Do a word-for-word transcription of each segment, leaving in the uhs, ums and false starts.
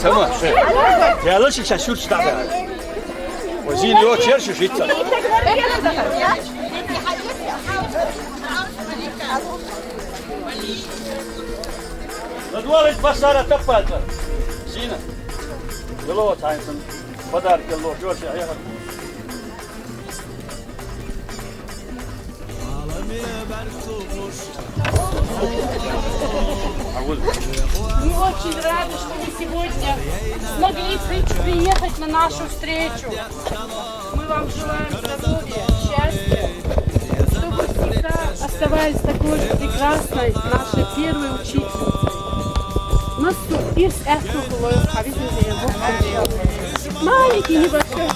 Tamam. Yalan şey şaşır işte. O zihni yok, her şey işte. Надо было пасара тапата. Зина. Было вот, а это подарок, было, Джорджи, а я как Мы очень рады, что вы сегодня смогли при- приехать на нашу встречу. Мы вам желаем здоровья, счастья, чтобы вы всегда оставались такой же прекрасной нашей первой учительницей. Нас тут из этого было, а ведь маленький небольшой.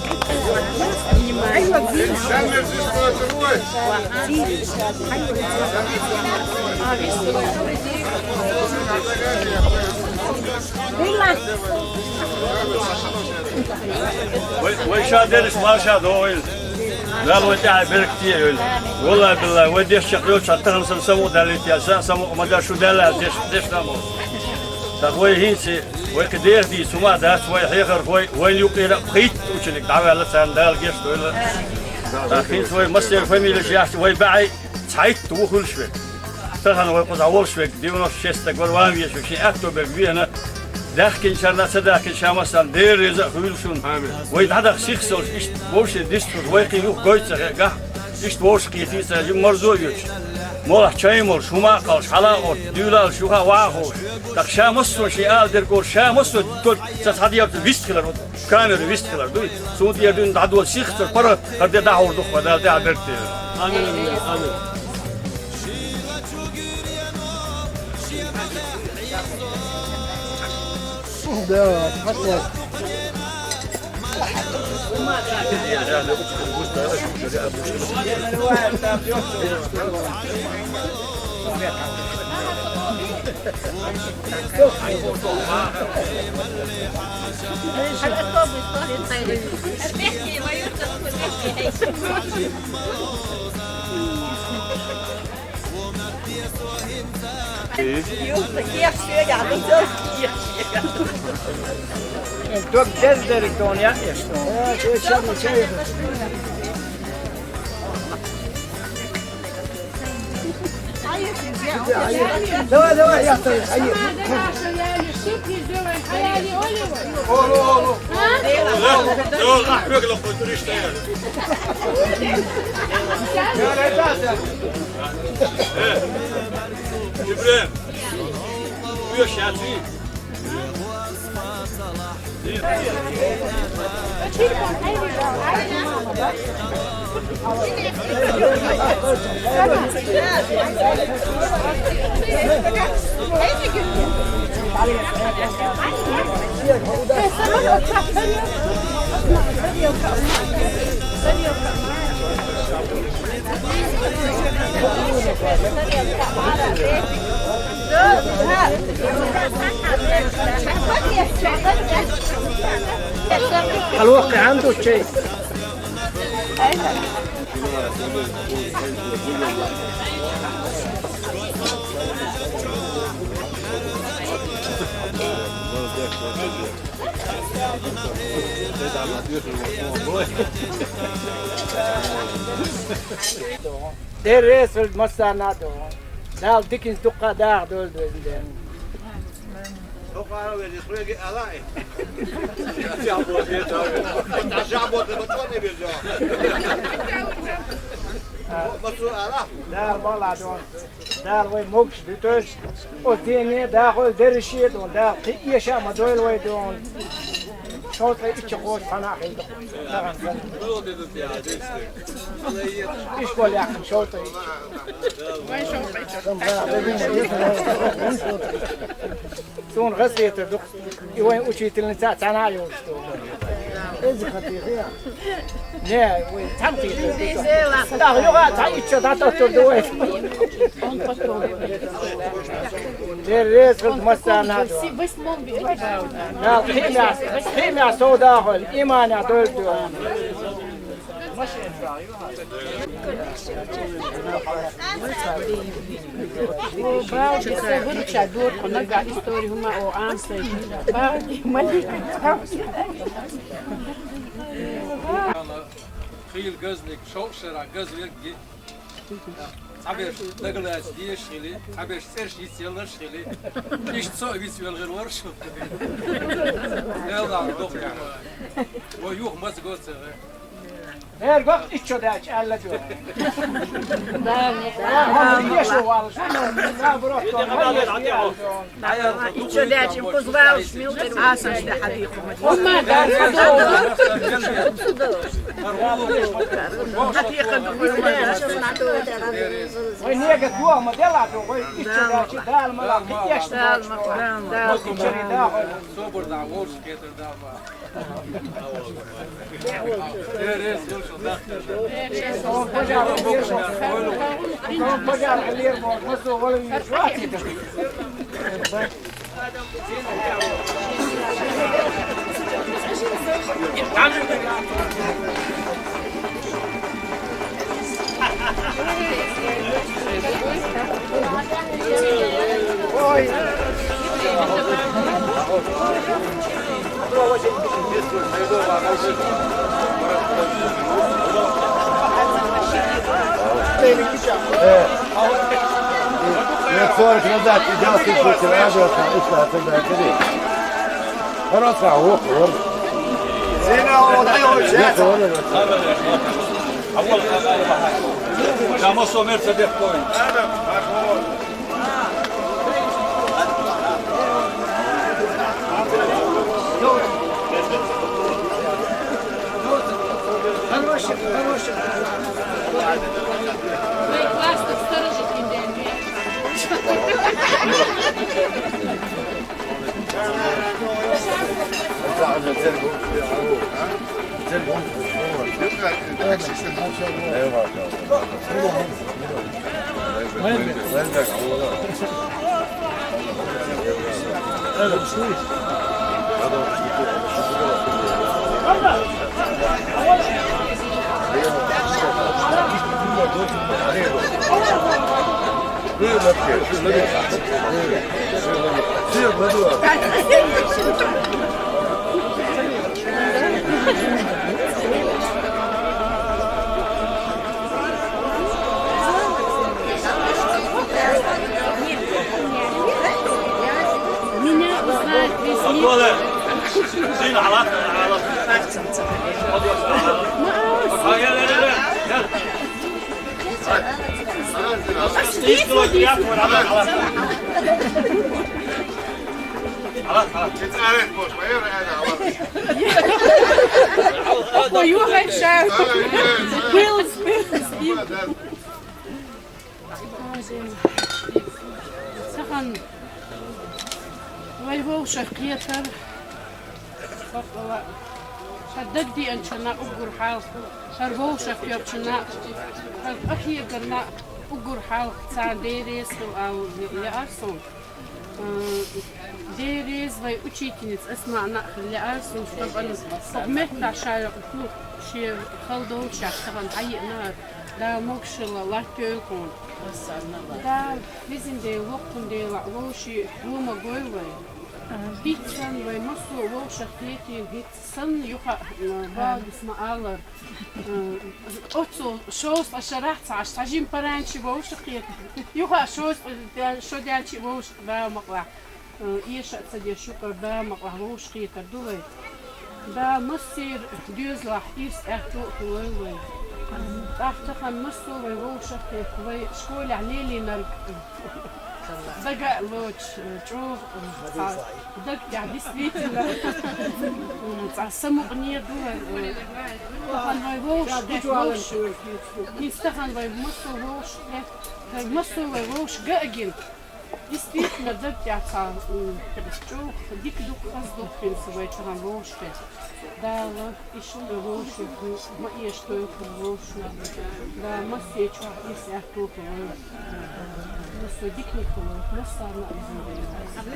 Вай, вай, ша дерриш, ма ша догӀийла. Дала вай тӀехь беркате йойла. Валлахь, биллахь, вай деш чекх йоцу, тахана сан самукъа далийта, сан самукъа ма дац, шу Дала деш, деш ма бу. ТӀаккха вай хӀинца, вай кхин деха дийца хӀума дац, вай хьехархой, вайна юкъера пхийтта ученик дӀаваьлла, царна Дала гечдойла. ТӀаккха хӀинца вай массеран фамилеш яхча, вай баьӀий цхьайтта ву хуьлуш верг. Тахана вай кхузахь волуш верг, девяносто шесть стаг вара ван везаш, шен аьтто берг вехна, даьхкинчарна а, ца даьхкинчарна а массарна Дела реза а хуьлда шуна. Амин. Вай дӀадаха сихсолуш, иштта вовшийн дистхуьлуш, вай кхин юха гойту ца хеа гахь, иштта вовшах кхетий ца, жима марзо а йоьцуш. Молахь чай а молуш, хӀума а кхаллаш, хьала а гӀорта, дуьйла а луш, юха а ваха а ховш. ТӀаккха ша массо а шен ала дерг олуш, ша массо а только ца цхьадерг вист хилар, камера вист хилар дуй. Цунна тӀера дуьйна дӀадола сихсар пара, хӀара де дӀахьур ду-кх вай, Дала тӀехь беркате йойла. Амин, амин. Да, хьаьта. Дог деза дерг дона яа эш дона. Давай, давай, я стою, ай. Олу, олу. А? Олу, олу. Олу, ахь хьоьга лохуьйтур иштта. Э, Ибрем, уьш яций? Хьалваккхи, хӀунда ду чай? Деррес валд массарна а ду. Дала диканца дуккха а даха дойла везан Дела. Дала бала дон. Дала вай могуш дуьтуш. О, дене дахой деррише а дон. Дала кхин эша а ма дойла вай дон. ШовтӀа ичча кхочу хьана а хилла. Ишкол яхна шовтӀа ичча. Суна гӀасетар ду. И вайн учительница цхьана а йолуш ду. Иза хатиха. Не, вай цхьаьна кхетар ду. ТӀаккха юха а цхьа ичча дӀатоттур ду вай. Деррес хилда массарна а ду. Дала кхин а, кхин а сов дахойла, иманехь дойла ду. О, балди, са выруча дурку, нага истори хӀума, о, анса. Балди, малика. Хийла газник, шовшера газвелги. Цхьаберш дагалаьцна дезаш хили, цхьаберш цӀераш йицъелларш хили. Иштта со а вицвелла гӀирлора шу. Элла дохъяхьа. Вай юха маца гоцагӀа. Эр гох иччо дач, аьлла ду. Да, да. Ишо дач, им кузвалш милтер. Аса шта хьадиху. Умма да. Хьадиху. Вай нега дуа ма дела ду, вай иччо дач, дал ма ла, иччо дач. Собар да, волш кетар да ма. Э, лет сорок назад идёт слушатель радио, там, и что, отсюда, отсюда. Хорошо, вот, вот. Зина, вот, вот, вот. Нет, вот, вот, вот. Там, вот, Мерседес, хороший, хороший. Вы классно сторожите, да? Eyvallah. Меня узнает весь мир. Ой, ой, ой, ой. Сахан вай вовшах кхетар. Сохала. Ша дагдианчана уггур хьалха. Шар вовшах кхетчана. Шар ахиегарна уггур хьалха. Цан дерес хил ал ле арсон. Э, дерез вай учительница Асмаъна хил ле арсон. Шабан сагмет та шар шу ше халдол шахтаган хайна. Да могшила латтёлкун. Да, визин дела, воккун дела, вовши лума гой вай. Дицсан вай массо вовшах кхетин, дицсан юха, э, багис ма алар. Э, оцу шоста шарахь цхьа, цхьа жим паранчи вовшах кхет. Юха шоста, э, шо дячи вовшах да макъла. Э, эша а ца деш, шукар да макъла вовшах кхетар ду вай. Да массер доьзлахь ирс аьтту а хулой вай. ТӀаккха тахан массо вай вовшах кхет, вай школехь лелийнарг дага а лоч, чӀогӀа, э, цхьа даг тӀехь действительно, м, цхьа самукъане ду вай, э, тахан вай вовшах кхет, вовш. Хин стахан вай массо вовшах кхет, вай массо вай вовшах га а гина. Действительно, даг тӀехь цхьа, м, чӀогӀа дика ду, хаза ду хин са вай тахан вовшах кхет. Дала иштта вовшах ма эшдойла вовшах. Да массечохь иза аьтту хилла. Массо диканиг хилла, массарна а иза.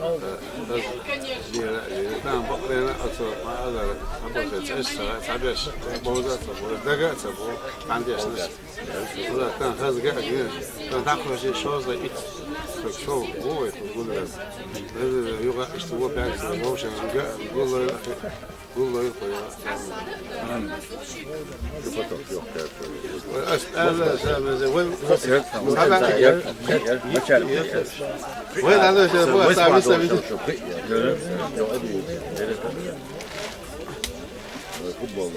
Э, аз лера, лера, тан бакъдена, ацо, ма азар, абаза, цӀес ца, цабеш, бовза ца, бо, дага ца, бо, тандеш нас. Ура, тан хазга, тан тахваши шоза ит, шо, бо, это гулра. Юга, что, во, пять, во, шо, гулра, гулра, Futbol.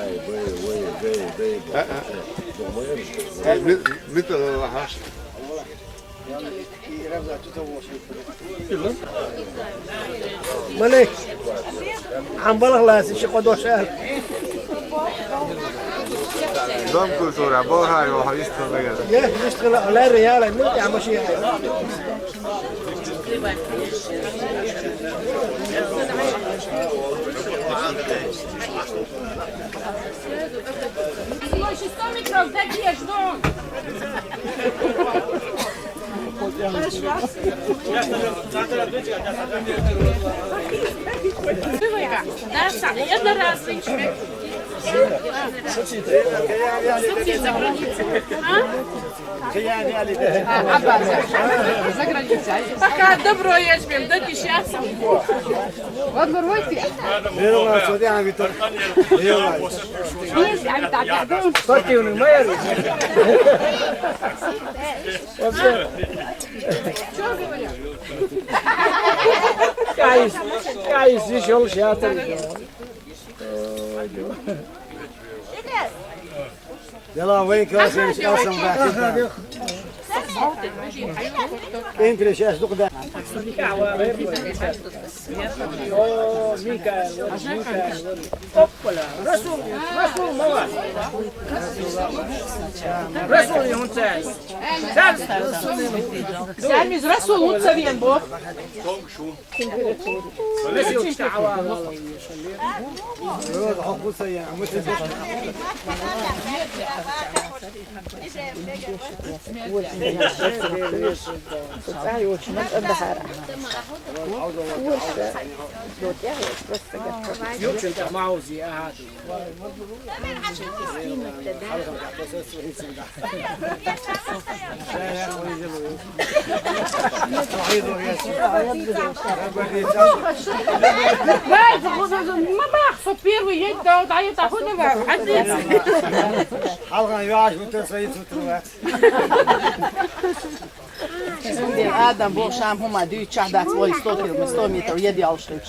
Ay, bey, bey, bey, bey. Aa. Ee, mi-, mi-, Malik. Ambal hlasi, şi qodoşar. Dom kultura, bol har yol, ha, üst kılına geldi. Ya, üst kılına, la real, ne, ya, ama şey. Слушай, сто метров добежь, ну. Да, Са-, я на раз. Шути за границей. А? А, а, да. За границей. Пока добро, я тебе, до десятого. Вот, вот, вот. Верно, смотри, а, Виктор. Верно. Спортивный мэр. Вообще. Кайс, кайс, веселый театр. Ой, да. Dela vem que eu achei que ela não vai aqui, tá? Entre os gestos do que dá. Ô, Micael, ô, Micael. Hoppala. Rasul, Rasul, mama. Rasul, yonca. Sen, sen biz Rasul, unutsa diyen bu. Halkan yavaş bu tarafa yutulur. Şimdi adam bu akşam huma düğü çahdat var, sto kilometre, sto metre, yedi alışveriş.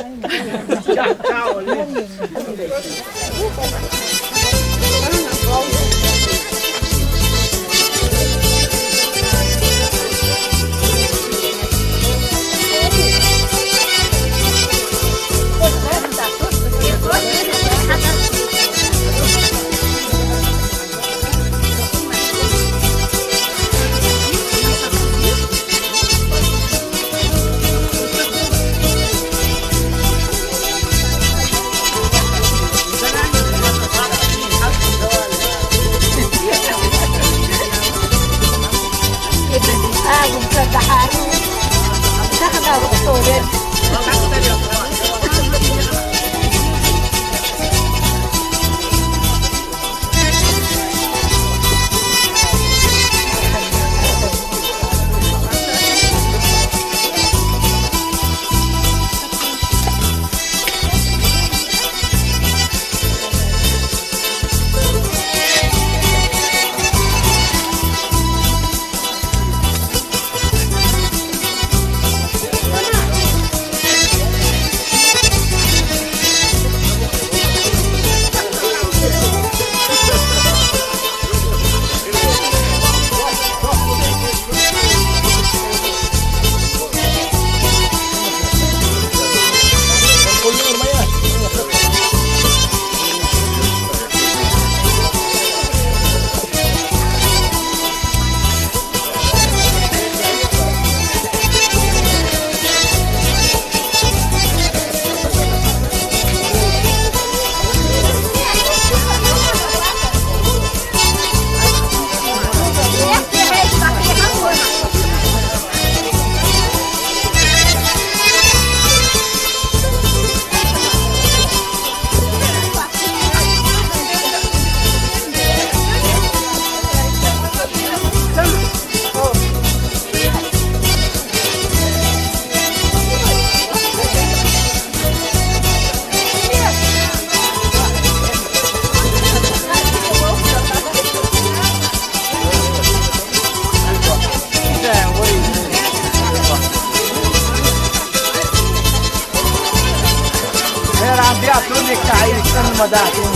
Tek taýy üstün madasyn.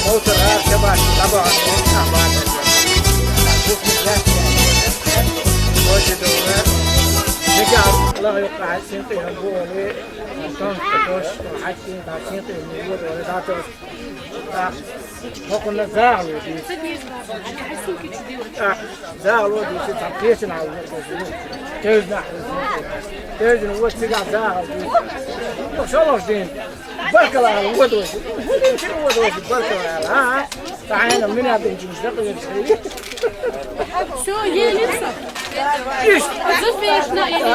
Motor arka baş, taban, taban. Bu güzel. Hoca da var. Ne kadar? Allah yok, ay, sen de bu öyle. Son, hoş, ay, sen de, sen de, bu öyle daha çok. Bak, kokuna zahlu. Bak, zahlu, sen peşin al. Gözüne. Gözüne, o silah zahlu. Yok, şolar deyin. Barkala, wada wada. Wada wada, barkala, ha? Taýynam men adam üçin şeýle. Всё, ýeňlipsiň. Ýeňlipsiň. Ýeňlipsiň.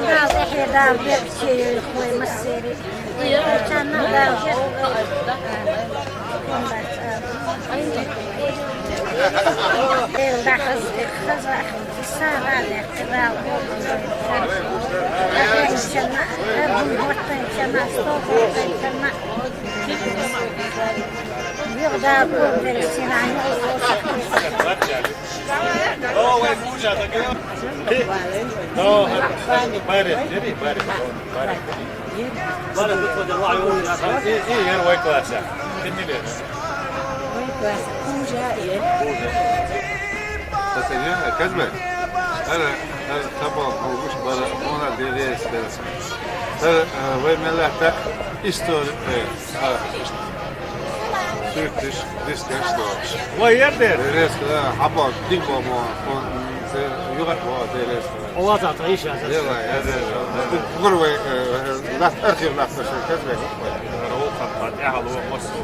Biraz ehir dal bir şey koyma seri. Çanlar dal. Elde kız, kız var. Sağ ol, kral. Çana, çana, stol, çana. Yok daha bu versin. Kezmek. Hele, hele, tabak olmuş, bana ona deriz, deriz. Hele, e, ve millette istor, e, ha, Türk diş, diş, diş, diş. Vay, ýerde. Deriz, e, haba, dik baba, e, ýugat baba, deriz. Owa, zaten iş ýazar. Ýa, ýa, ýa. Bu, bu bir we, e, laf, arhiw laf, kezmek. Rawat, Fatma, ähli we masal,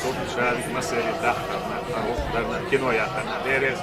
şol şärik mesele, dah, rawat, kino ýa, deriz.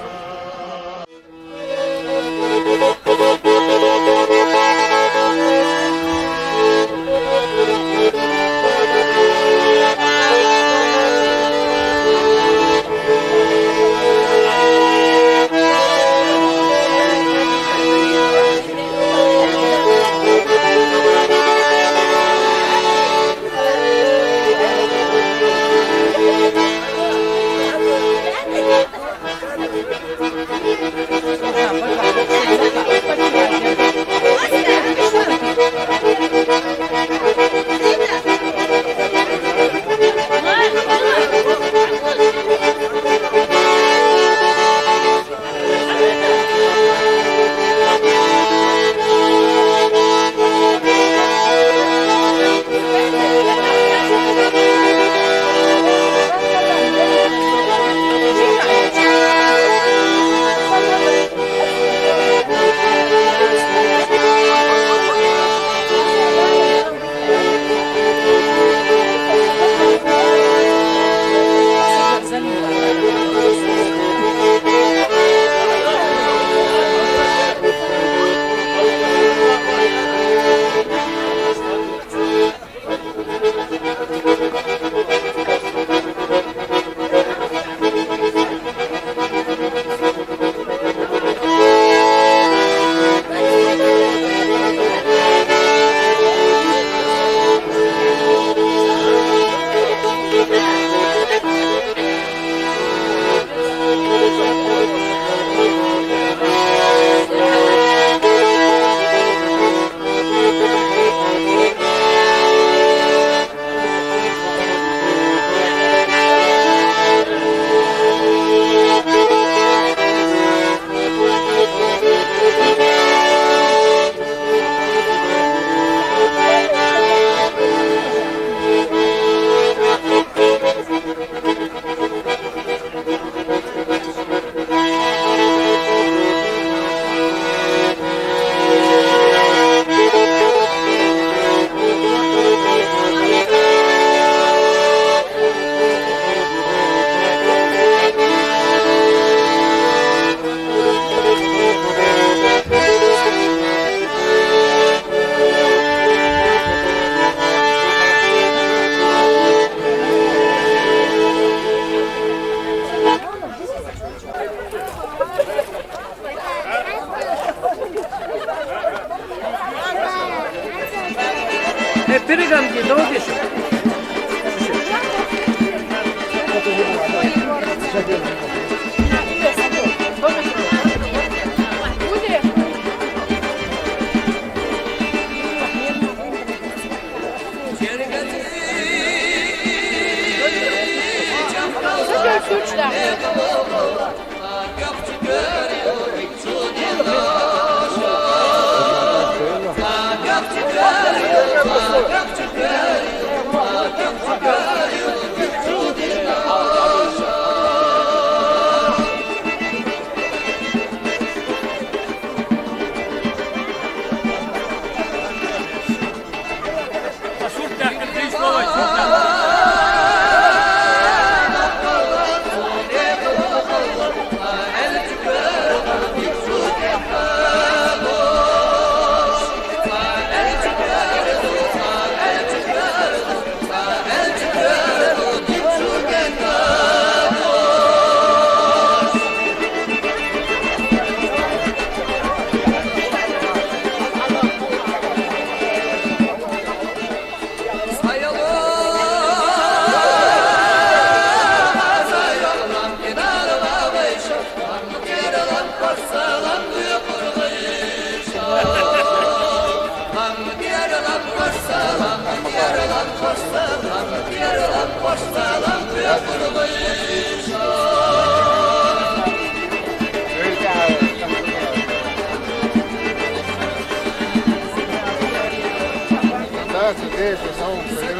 That's a good song. That's a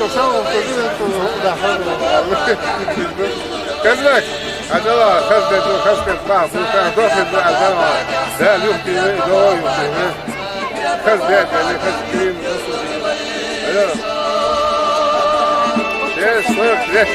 good song. That's right. Адала хас дэ, хас дэ, ба, бу, ха, дохэ, ба, адала. Да, юхтивэ, да, юхтивэ. Хас дэ, дэ, хас дэ. Алло. Шесть сорок пять.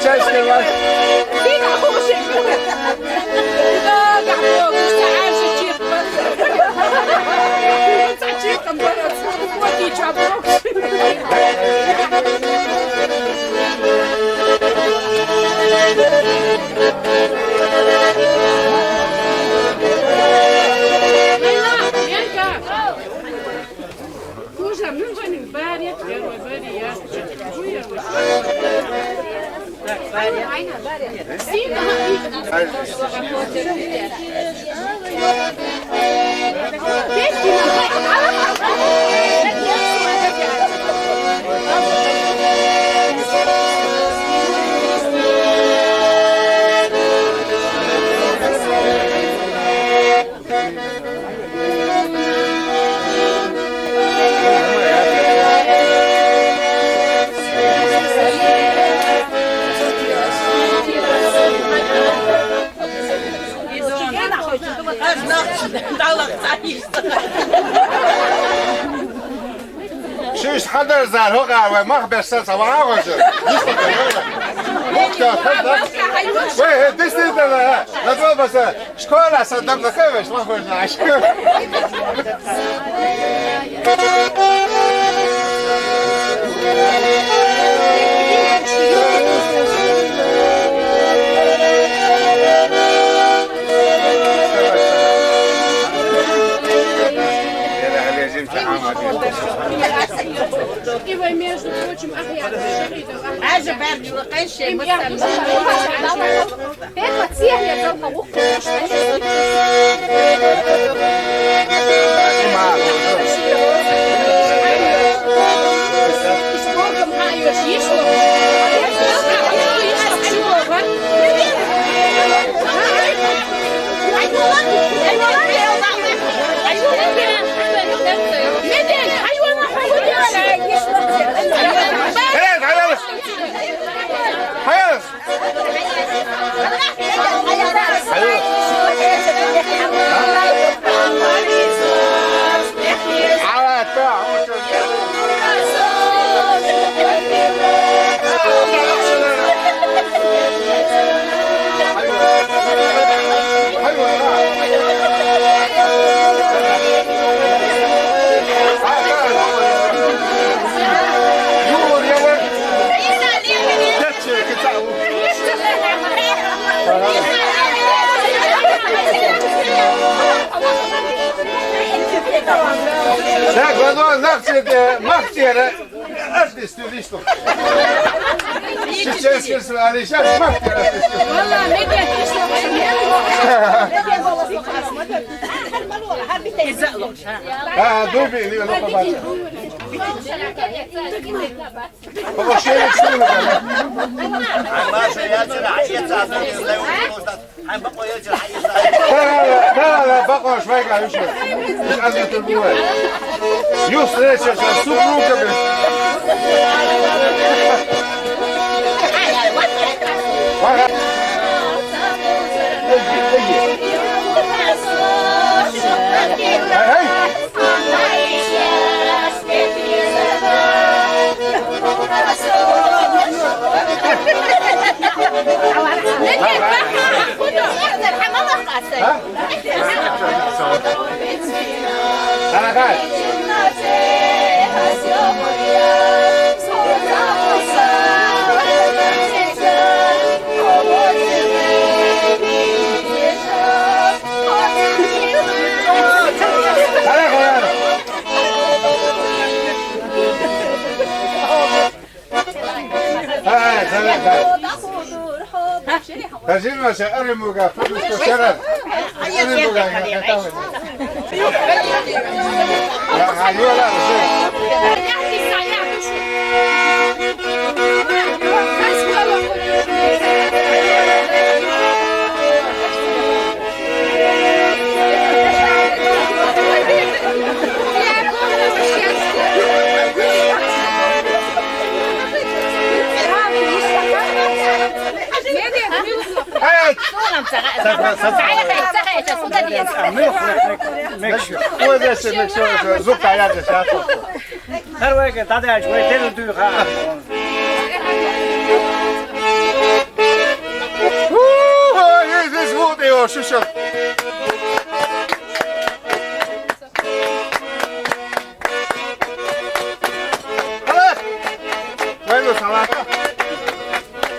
Чачка, Вася. Тоже мин ванин баре, первый баре я. Шиш хьадар зар хӀокъар вай мах бесса ца вагӀа гӀоза. Мухта хьадар. Вай, хӀе, дис дис дала, ха. Ладва баса. Школа садам на хавеш, ма хвеш наш. Между прочим, ахьяр. Хьажа барг ва къайше, им мутан. Пепа цех я залка вуху. Так, ладно, нахчет, э, махчера. Артист, ты видишь, что? Чеченский, смотри, сейчас махчера артист. А, дуби, не, ну, побачим. Баба, шерик, шерик. Ай, Маша, я тебя, а я тебя, а я тебя, а я тебя. Ай, баба, я тебя, а я тебя. Да, да, да, баба, швайга, ещё. Сейчас я тут бываю. Ю встреча с супругами. Ага. Эй, эй. Тажин ваша, ари муга, фудуско шарар. Ари муга, я, я, я. Хар вайга дадаяч вай деру дуй ха. Şu şu. Hadi. Hayırlı sabah.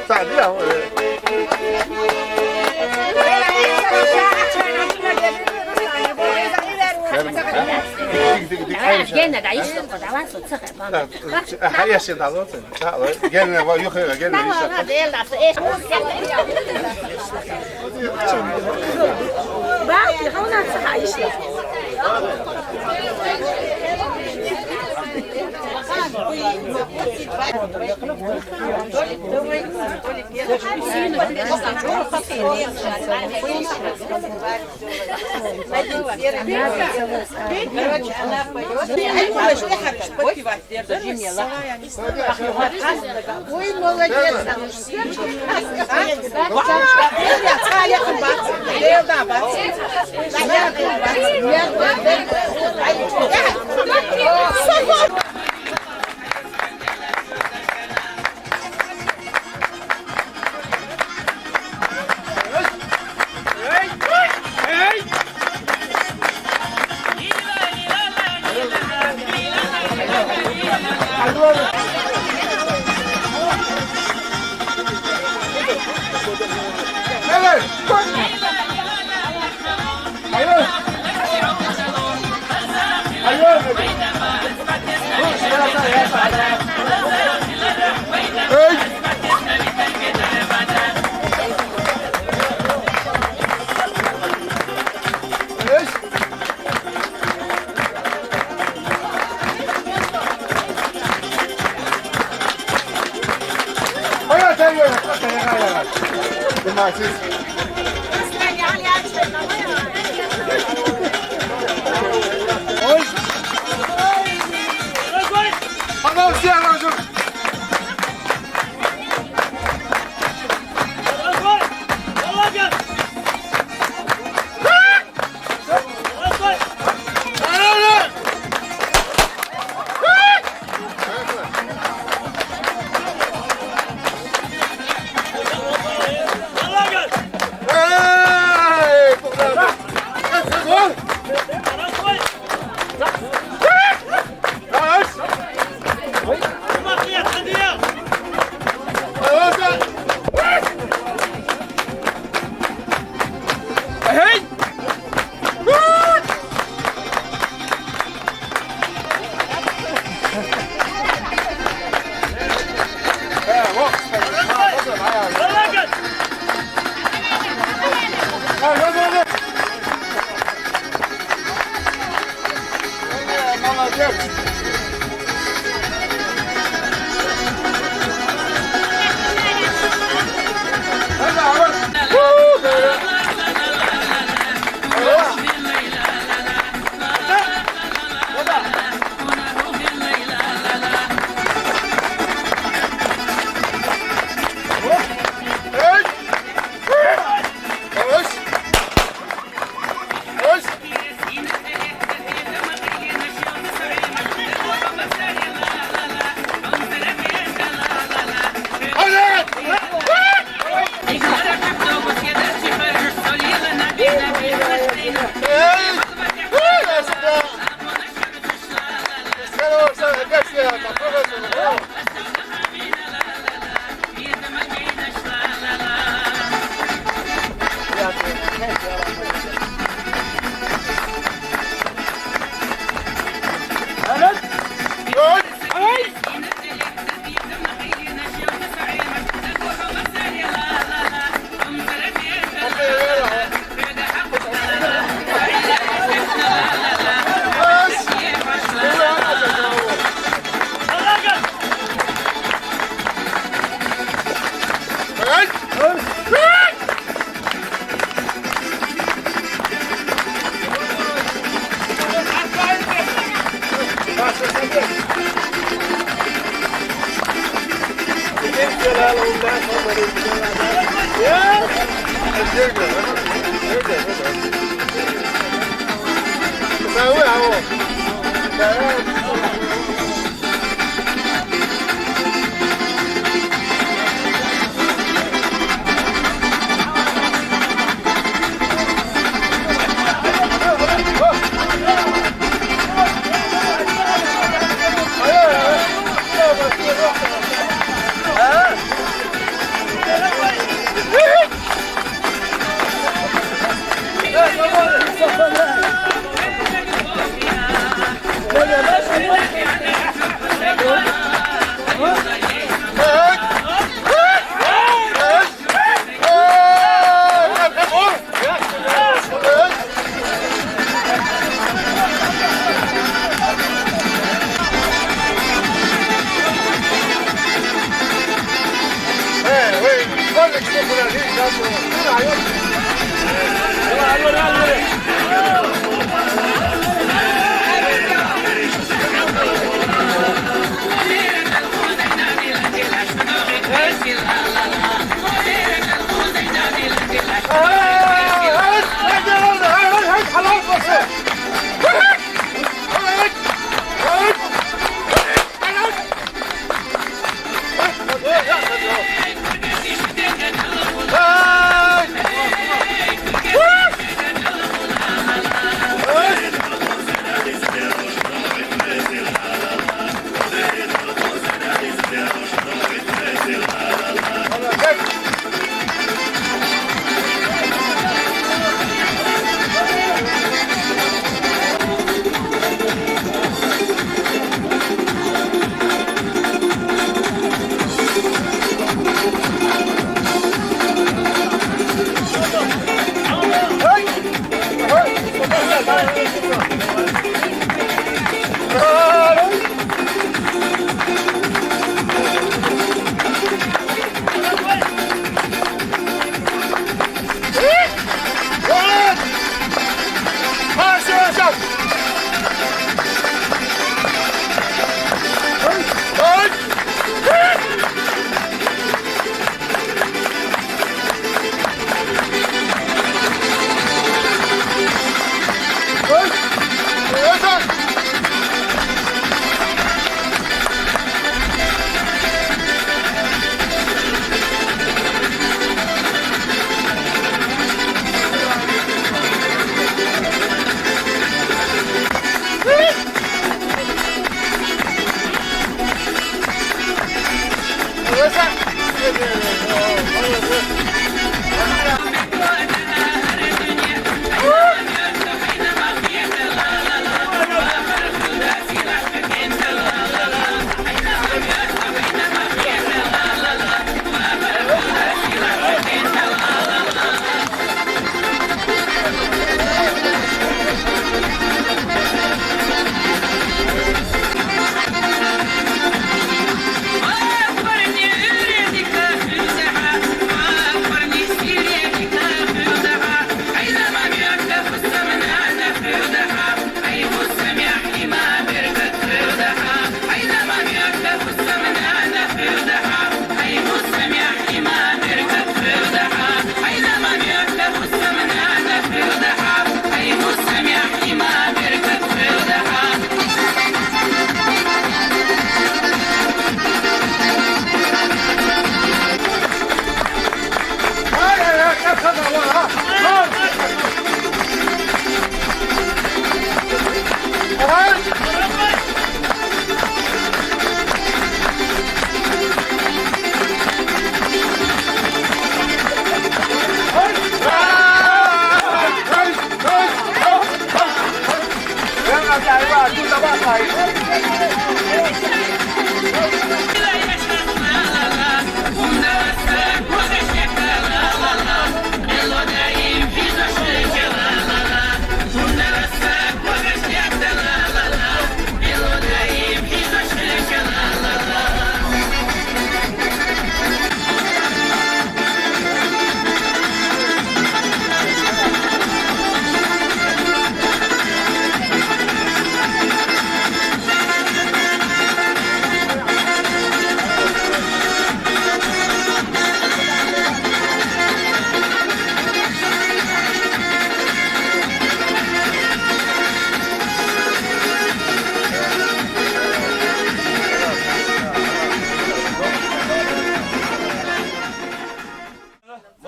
Sen de ya. Gene de işte o da var, su çıkar. Her yaşında olsun. Sağ ol. Gelin var, yok öyle, gelin işte. Bak, bir ona çıkar işte. Ой, молодец.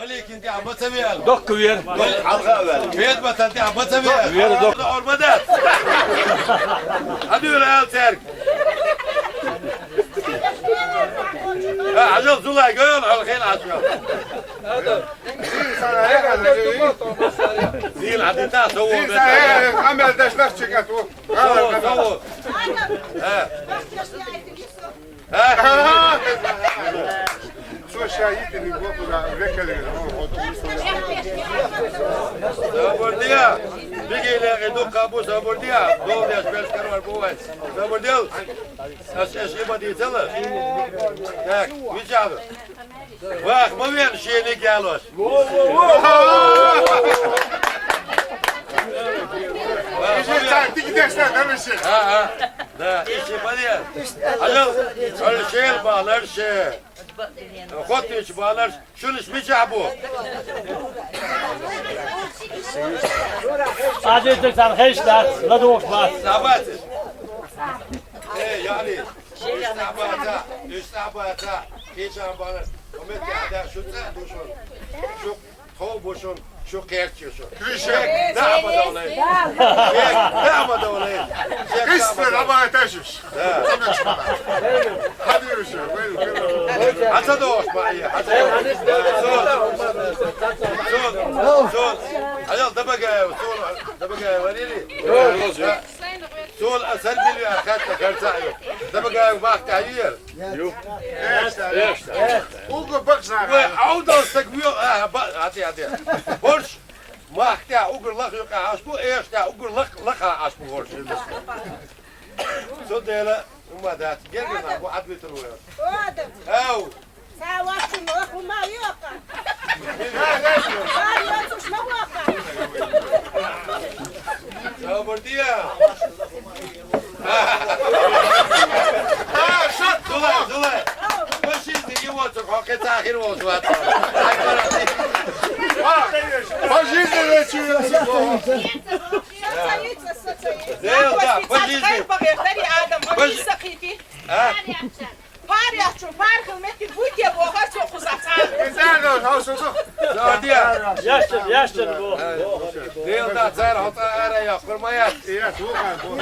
Маликин ти абацавел. Доккувер. Мал-, алга вел. Бед батан ти абацавел. Вер док. Орбадат. Аду раал церк. Ха, ажал зулай гойон, ал хел ажал. Зил адита, сово. Амел дашлах чекат. Сово, сово. Ха. Ха. Забурдия! Бигила, и дукха бу Забурдия! Долдеш берш карвар бу вай! Забурдел! Аш, аш, има дицела! Так, вичала! Вах, ма вен шени гялос! Иши тактик дешна, да, миши? А, а. Да, иши, ма вен. Алал, алшел баларше. Хотвич балар шуниш мича бу. Адетдик сан хеш дац, ладугъ бац. Сабат. Э, яни, уьш сабата, уьш сабата, кича балар. Умет яда шу ца душун. Шу Хов бу шун, шу кхерч ю шун. Крыша. Шек, да, ма довлай. Шек, да, ма довлай. Шек, да, ма довлай. Кыспе, ама этажуш. Да. Хадируша, вел, вел. Аца дош, ма, я, аца дош. Сон, сон, сон. Аял, Дабагаев, сон, Дабагаев, варили? Да. Сон, а, сарбили, а, хатта, харца, ю. Дабагаев, вахта, ю. Ю. Эшта, эшта. Угу бакса. Вай, аудал сак вио, а, ба, ати, ати. Борш, махтя угур лах юка ашбу, эшта угур лах, лаха ашбу борш. Со дела, ума дат. Гергена, бу адвитер вай. Ау. Савачун лахума юка. Савачун лахума юка. Савбурдия. Зулай, Зулай. По жизни не вот, как это ахир вот, вот. По жизни не чуем. Зел, да, по жизни. По жи-, а? Паряхчу, пархыл метти буте бохар чо кузаца. Инсанов, хау сусу. Зодия. Яшчын, яшчын бу. Дел да цар хота ара я, хурмаят. Ира, тухан, бу.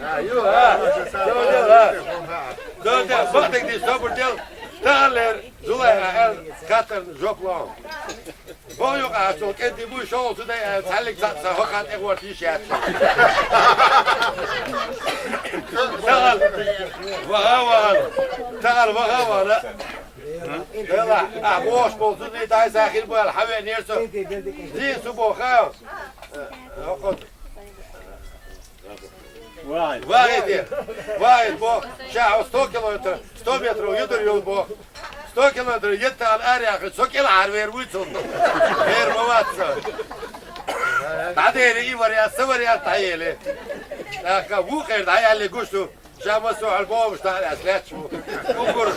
А, ю, а. Зодия, а. Зодия, бахтык ди собур дел. Талер, Зулай, а, катан жоплон. Бо юкъа ацул кӀентӀи буй шоул цудай, э, цхьаллиг цхьаъ ца хӀокхат тӀехварт йиш яц. Тахал. Ваха, ваха. Тахал, ваха, ваха. Дела, а, бош бол, цудай дай сахир бол, хаве нерсо. Зин су бо, ха. Э, хӀокхот. Вай. Вай, де. Вай, бо. Ша, сто километр, сто метров юдур юл бо. Сто километр еттан аряхы, со кил арвер вуйцун. Вер маватса. Тадери и вариант, са вариант таели. Аха, ву хер да яли гушту. Жама со альбом ста аслячу. Угур.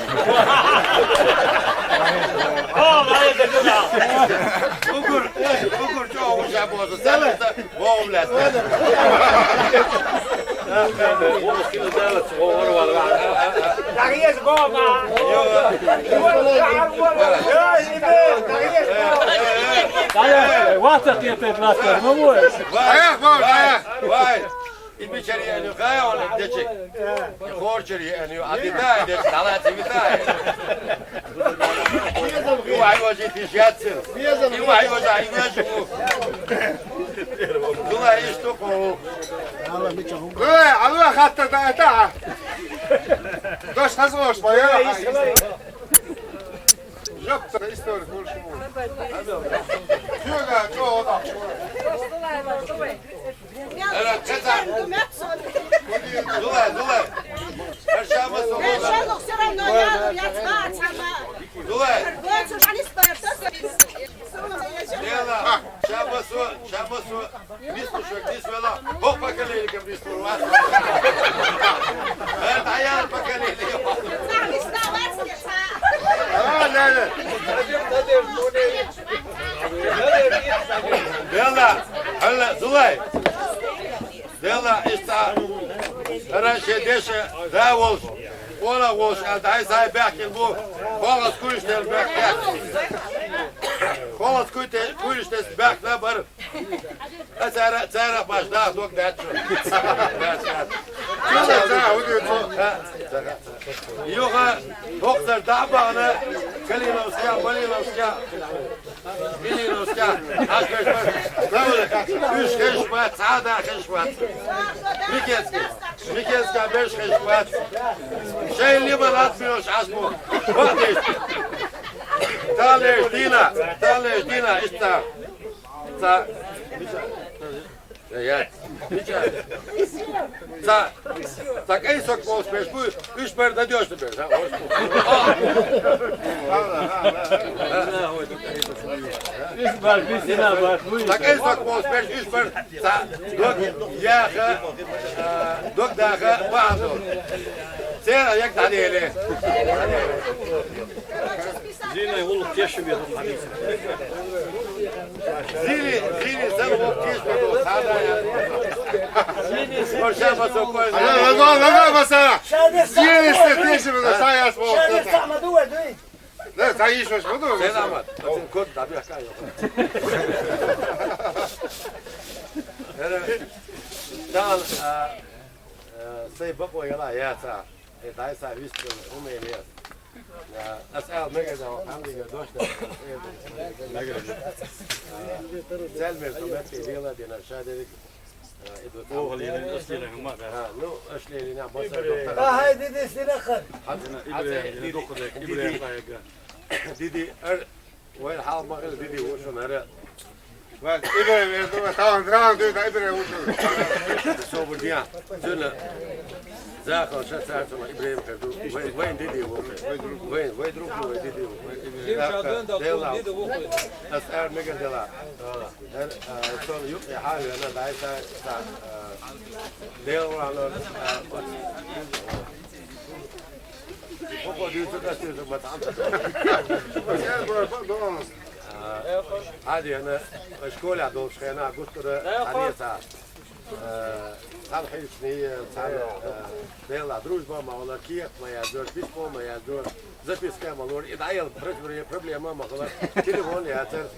О, вай, де куда. Угур, угур, чё, у жама со. Сэлэ. Вовлет. Дагъес гома. Вай, вай, вай. Ибичери ани гая он дечек. Хорчери ани адитай дечек. Талати витай. Ивай вожи тишятсыр. Ивай вожи, ивай вожи. Дула ишту кол. Э, алла хатта да это. Дош хазош бая. Жопта история больше. Фига, чё вот так? Эра, кета. Дула, дула. Эршама сулула. Дула. Дела, шама су, шама су. Мис кушак, мис вела. Хо поколение ко мис турвас. Э, даяр поколение. А, да, да. Дела, хала, Зулай. Дела, иста. Ара ше деше, да, волш. Ола волш, а дай сай бяхкин бу. Холос куйштел бяхкин. Холос куйте, куйштес бяхна бар. А цара, цара баш, да, дог бячу. Бяч, бяч. Чё за, да, вот это? Юха, боксер, да, бана. Калиновская, Малиновская. Ильиновская, аш беш баш. Правда, уьш хеш бац, цхьа а да хеш бац. Микецкий, Микецкий беш хеш бац. Шайн лима лат миош аш бу. Вот здесь. Талеш Дина, Талеш Дина, иштта. Ца. Я, я. Ца, ца кӀайн саг болчу берш бу, уьш бара надежда берш, а? Ца кӀайн саг болчу берш, уьш бара ца дог яха, а, дог даха, бахьана долу. Церан яг дӀаделе. Зина, уллух тешаш бен, хьадийца. Зили, зили, сан вовк кийча бен, сада я. Ва ша ма со кой. Ага, ага, ага, ма са. Зили, сан тешаш бен, са я свол. Шадер сама дуай, дуй. Да, са иш ваш буду. Сен амат. Ацин кот да бяхка йо. Эра, дан, а, э, сай бакъо яла яца. Э, дай са вистхила умелец. Ас аьлла мегар дан, хьамдига дош дан. Мегар. Цаьлла мер ду метте вела дина, ша дерриг, а, и ду цхьа. Оха лелийна, ас лелийна хӀума а дац. А, ну, аш лелийна, масал доктор. Ага, диди сирахар. Хьадина, Ибрахим, диди, дукха дерг, диди. Ибрахим пайга. Диди, ар, вай хьал ма хила, диди, ву шуна ара. Ва, Ибрахим, я думаю, там драм, ты, да, Ибрахим, ву шуна. Собар диан. Цуьнан захал ша цаьрца ма Ибрахим хир ду. Вай, вайн диди ву. Вай, вай друг ву, вай диди ву. Дела. Ас ар мегар дела. Ар, а, сон юкъе хьавена, дай са, са, а, Дела вала, а, вот. Хьо дуьйцу, ас дуьйцу, ма цхьаьна. А, хьадена, школехь долчу хенахь гуттара а хьан эца. Э, цхьана хьилчний, цхьана, э, Делахь дружба а ма хилар, кехат ма яздора, письмо а ма яздора, записка а ма лора. И дӀаяла пр-, проблема а ма хилар. Телефон яцара.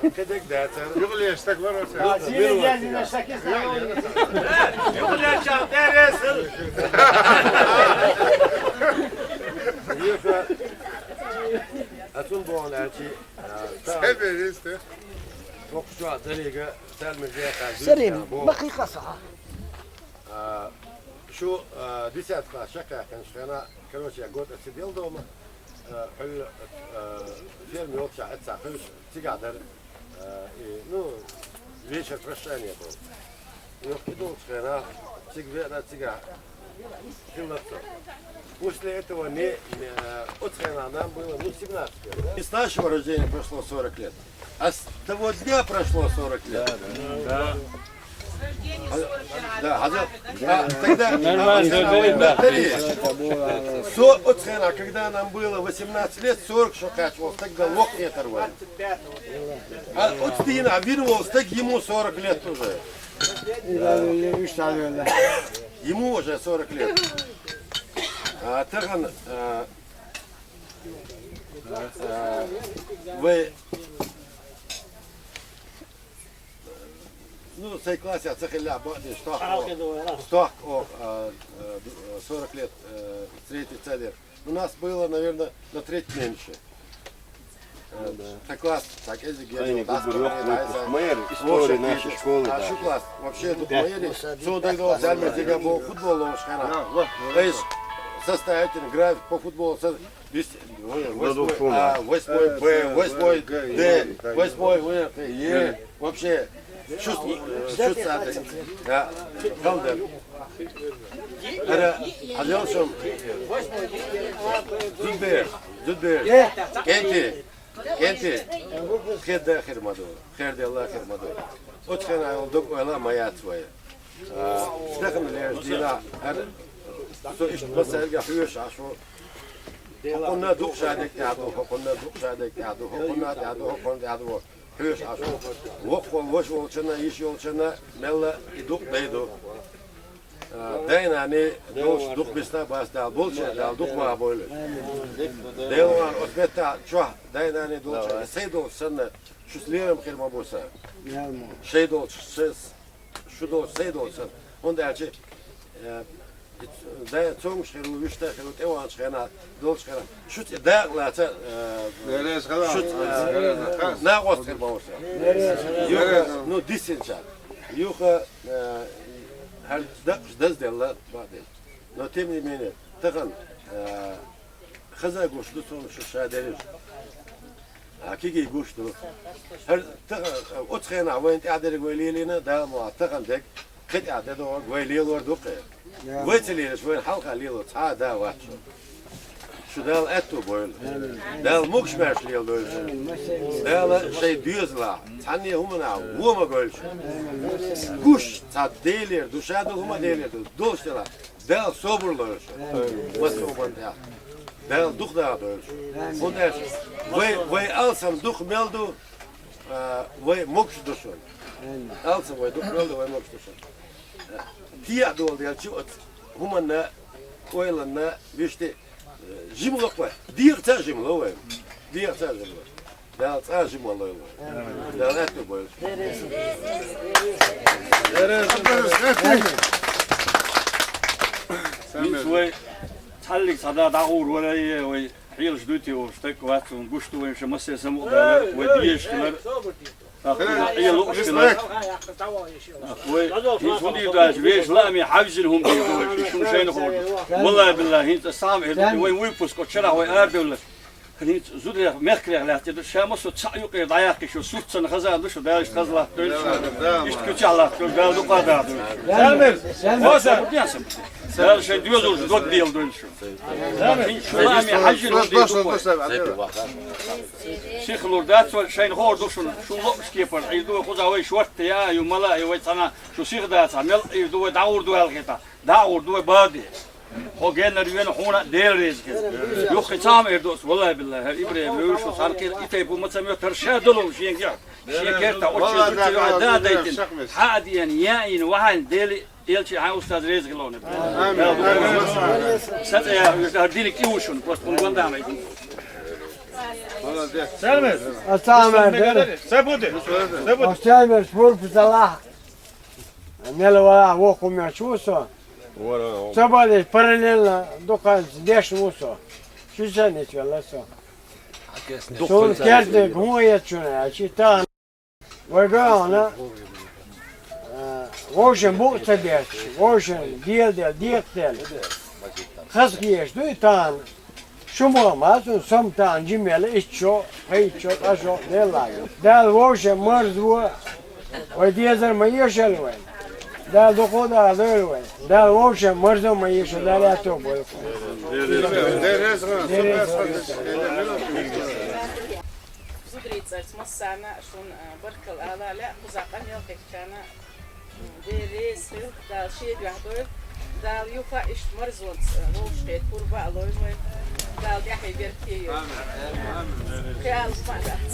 Кхидерг дацара. Юхалеш стаг вара оцу. А, сийна яздина стаг, юхалеш чам дересил. Юха, а цунна боху аьлчи, а, Сайн бериста. Боккхачохь деррига Сарин, ма кхин кхаса хьан. А, шу, а, десятый класс шаккхаьккхинчу хенахь, короче, я год отсидел дома. А, хьуьлла, а, ферма йолчохь эццахь хуьлуш цигахь дара. А, и, ну, вечер прощания был. Юха и долчу хенахь цига веана, цигахь хилла со. После этого не, не, а, оцу хенахь нам было, ну, семнадцать лет, да? И с нашего рождения прошло сорок лет. А с того дня прошло сорок лет. Да, да. Да, а за-, а, тогда, нормально, а, да, да, да. Смотри, со-, вот схема, когда нам было восемнадцать лет, сорок шо кхачвалц, тогда лох не оторвали. А вот Стина, а вирвалц, так ему сорок лет уже. Да. Ему уже сорок лет. А, так он, а, а, вы Ну, цей классе ца хилла бакъдеш, стохка, стохка, о, а, а, сорок лет, э, встретиться лет. У нас было, наверное, на треть меньше. Э, ну да. Цей класс, так, если где-то, мэр истории нашей школы, а да. Шу класс, вообще, тут мэр, цо дай дал, взял, мы тебя был футбол, ловушка, да. То есть, состоятельный график по футболу, со-, Вис-, восьмой А, восьмой Б, восьмой Д, восьмой В, Е. Вообще, чувство, чувство. Да, Халдар. Ара, Адел Шом. Зудбер, Зудбер. Кенти, Кенти. Хеда хир маду, хер делла хир маду. Оцхена дог ойла ма яц вай. А, дахана леш дина, ар, со иштта масалга хьоьжуш Ӏаш ву. ХӀокхунна дукха шадерг тӀехь ду, хӀокхунна дукха шадерг тӀехь ду, хӀокхунна тӀехь ду, хӀокхунна тӀехь ду. Хьоьжуш Ӏаш ву. Воккхо, ваша волчунна, йиша йолчунна, мелла и дукха дай ду. А, дай-наний долуш дукха бисна а бац Дала, болчеран Дала дукха ма а бойла. Делан оцу меттахь чохь дай-наний долчеран, сайн долчу санна, шуьца лерам хир ма бу сан. Шайн долчу, шайн Шу долуш, сайн долуш сан. ХӀунда аьлча, э, Да, цомгаш хир ву, вуьшта хир ву, тӀеваханчу хенахь, долчу хенахь. Шу цӀе дакъа лаца, э, Береза хала. Шу цӀе, э, Береза хала. Накъост хир бохуш. Береза. Юха, ну, дисинча. Юха, э, хӀара дакъаш дазделла, бакъдерг. Но тем не менее, тахана, э, хаза гуш ду суна шу ша дерриш. А кегий гуш ду. ХӀара тахана, оцу хенахь вайна тӀаьхьа дерг вай лелийна, Дала мукъ лахь, тахана дерг кхин тӀаьхьа де догӀург вай лелор ду кхе. Вай ца лелаш, вайна хьалха лело цхьа а да вац шу. Шу Дала аьтто бойла. Дала могуш-маьрша леладойла шу. Дала шайн доьзалахь, цхьанне а хӀуманахь вон ма гойла шу. Гуш цхьа Делера ду, ша долу хӀума Делера ду, долуш делахь. Дала собар лойла шу. Массо а бан тӀехь. Дала дукха даха дойла шу. ХӀунда аьлча вай, вай алсам дукха мел ду, а, вай могуш ду шуна. Алсам вай дукха мел ду, вай могуш ду шуна. Тиаьхьа долу делчи оцу хӀуманна, ойланна, вуьшта, э, жима ло вай. ДегӀаца а жима ло вай. ДегӀаца а жима ло. Дала цкъа а жима лойла вай. Дала аьтто бойла. ХӀинца вай цхьаллиг цхьа да дӀагӀур вара, вай хьелаш дуьйти олуш стаг вац, вайна гуш ду вайна ша массо а самукъадалар, вай дезаш хилар. ТӀаккха вай Ӏе лууш хилар. ТӀаккха вай, хӀинца хӀун дийр ду аьлча, вешан лааме хьаьвзина хӀума дийр ду вай, и шуна шайна хуур ду. Валлахи, биллахи, хӀинца ас схьа а эр ду, вайн выпуск оцу шарахь вай арадевлла. ХӀинца зударех, мехкарех лаьттина ду, ша массо а цхьаъ юкъера дӀаяьккхи шу, сурт санна хаза а ду шу, Дала иштта хаза латтадойла шу. Иштта куьцехь латтадойла, Дала дукха а дахадойла. Дала шайн доьзалш дог дела дойла шу. ХӀинца шу лааме хьаьвзина хӀума дийр ду вай. Сиха лур дац вай, шайна хуур ду шуна, шун лууш кепара Ӏийр ду вай, кхузахь вай шортта я, ю мала а ю вай цхьана, шу сиха дацахь, мел Ӏийр ду вай, дӀагӀур ду аьлла хета, дӀагӀур ду вай баде. Хьо геннара вена хьуна а Дела реза хила. Юххе цхьа а ма эр ду ас, валлахи биллахи, хӀара ИбрахӀим вевзаш ву цхьана кхин а и тайпа ма ца моьтту, хӀара ша долу шен гехь. Шен кертахь оцу шен зудчуьра а да а дайтина, хьа а деана, яийна, вахьайна Дела Элча хьайн устаз реза хилла ву. Амин. Амин. Са цӀе яхьа, хӀара диниг тӀе ву шуна, просто хӀун гонда ма ю. Молодец. Салмес. Ассаламу алейкум. Са буди? Са буди? Ассаламу алейкум. Пурпу салахь. Мела валахь вокху меч ву со. Ца бале параллельно дукханца деш ву со. Шу санна велла со. Суна керта хӀун эца шуна аьлча, тахана Вай гайхьана, а, вовшийн букъ ца бетташ, вовшийн геладелла, декъаделла. Хазахеташ дуй тахана? Шу ма ма цунна, со-м тахана жимелла итт шо, пхи итт шо, ткъа шо делла ю. Дала вовшийн марзо, вай дезар ма ешалла вайн. Дала дукха а дахадойла вайн. Дала вовшийн марзо ма ешалла, Дала аьтто бойла. Зударий цӀарца массарна а шуна, а, баркалла ала лаьа, кхузахь къамел хӀоьттичарна, м, Дела реза хила, Дала шен дуьхьа дойла, Дала юха а иштта марзонца, а, вовшахкхетар пурба а лойла вай, Дала тӀаьхье беркате йойла. Амин. Амин. Кхин а ма дац.